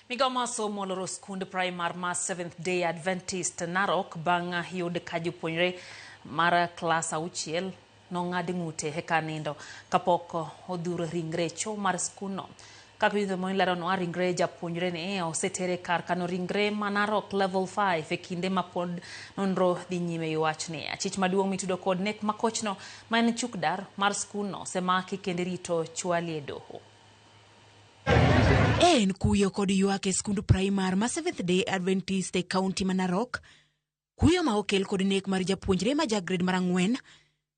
Migao mar somo oloro skund primar mar Seventh Day Adventist Narok bang' yud ka jopuonjre mar klas auchiel nong'ad ng'ute e kar nindo kapok odhur ringre e choo mar skundno. Kaka Judith Omondi leronwa, ringre japuonjre ni oseter e kar kano ringre ma Narok Level 5 e kinde ma pod nonro dhi nyime e wachni. Achich maduong' mitudo kod nek makochno ma en chukdar mar skundno osemaki kendo irito chwali e doho. En kuyo kod ywak e skund primar ma Seventh Day Adventist e kaunti ma Narok. Kuyo ma okel kod nek mar japuonjre ma ja grade mar ang'wen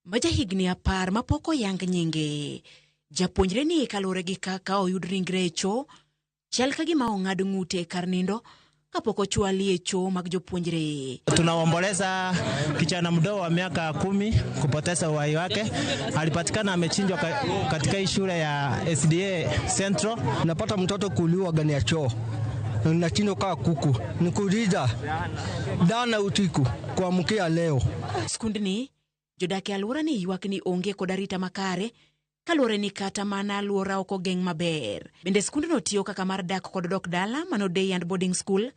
ma jahigni 10 ma pok oyang nyinge. Japuonjre ni kaluwore gi kaka oyud ringre e choo, chal ka gima ong'ad ng'ute e kar nindo kapok ochwali e choo mag jopuonjre. Tunaomboleza kijana mdogo wa miaka 10 kupoteza uhai wake. Alipatikana amechinjwa katika hii shule ya SDA Central. Napata mtoto kuuliwa ndani ya choo nachinjwa kaa kuku, nikuuliza dana usiku kuamkia leo. Skundni jodak e alwora ni ywak ni onge kod arita makare kaluwore ni kata mana alwora ok ogeng' maber. Bende skundno tiyo kaka mar dak kod dok dala mano day and boarding school.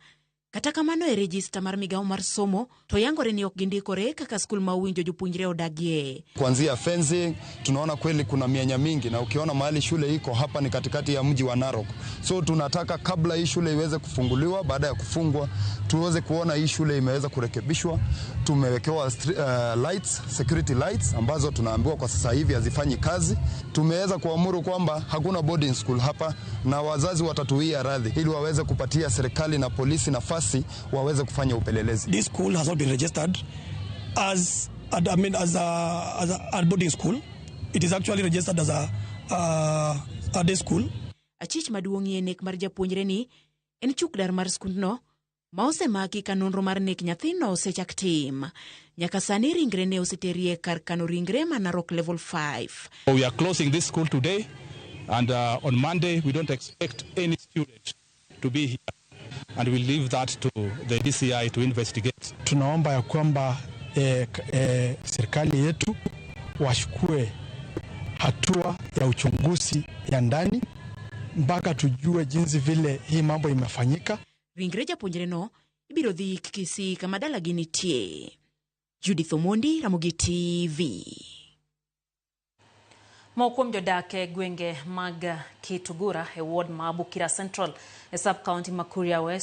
Kata kamano e rejista mar migawo mar somo to yangore ni ok gindikore kaka skul ma owinjo jopuonjre odagie. Kuanzia fencing tunaona kweli kuna mianya mingi, na ukiona mahali shule iko hapa ni katikati ya mji wa Narok. So tunataka kabla hii shule iweze kufunguliwa, baada ya kufungwa tuweze kuona hii shule imeweza kurekebishwa. Tumewekewa lights, security lights ambazo tunaambiwa kwa sasa hivi hazifanyi kazi. Tumeweza kuamuru kwamba hakuna boarding school hapa na wazazi watatuia radhi ili waweze kupatia serikali na polisi nafasi waweze kufanya upelelezi. This school has not been registered as, I mean, as a boarding school. It is actually registered as a day school. Achich maduong'ie nek mar japuonjre ni en chukdar mar skundno ma osemaki ka nonro mar nek nyathino osechak tim. Nyaka sani ringre ne oseterie kar kano ringre ma Narok Level 5. We are closing this school today, and on Monday we don't expect any student to be here, and we leave that to the DCI to investigate. Tunaomba ya kwamba serikali yetu wachukue hatua ya uchunguzi ya ndani mpaka tujue jinsi vile hii mambo imefanyika. Ringre japuonjreno ibiro dhi ik Kisii kama dalagi nitie. Judith Omondi, Ramogi TV. Moko kuom jodak e gwenge mag Kitugura e ward ma Bukira Central e sub county ma Kuria West.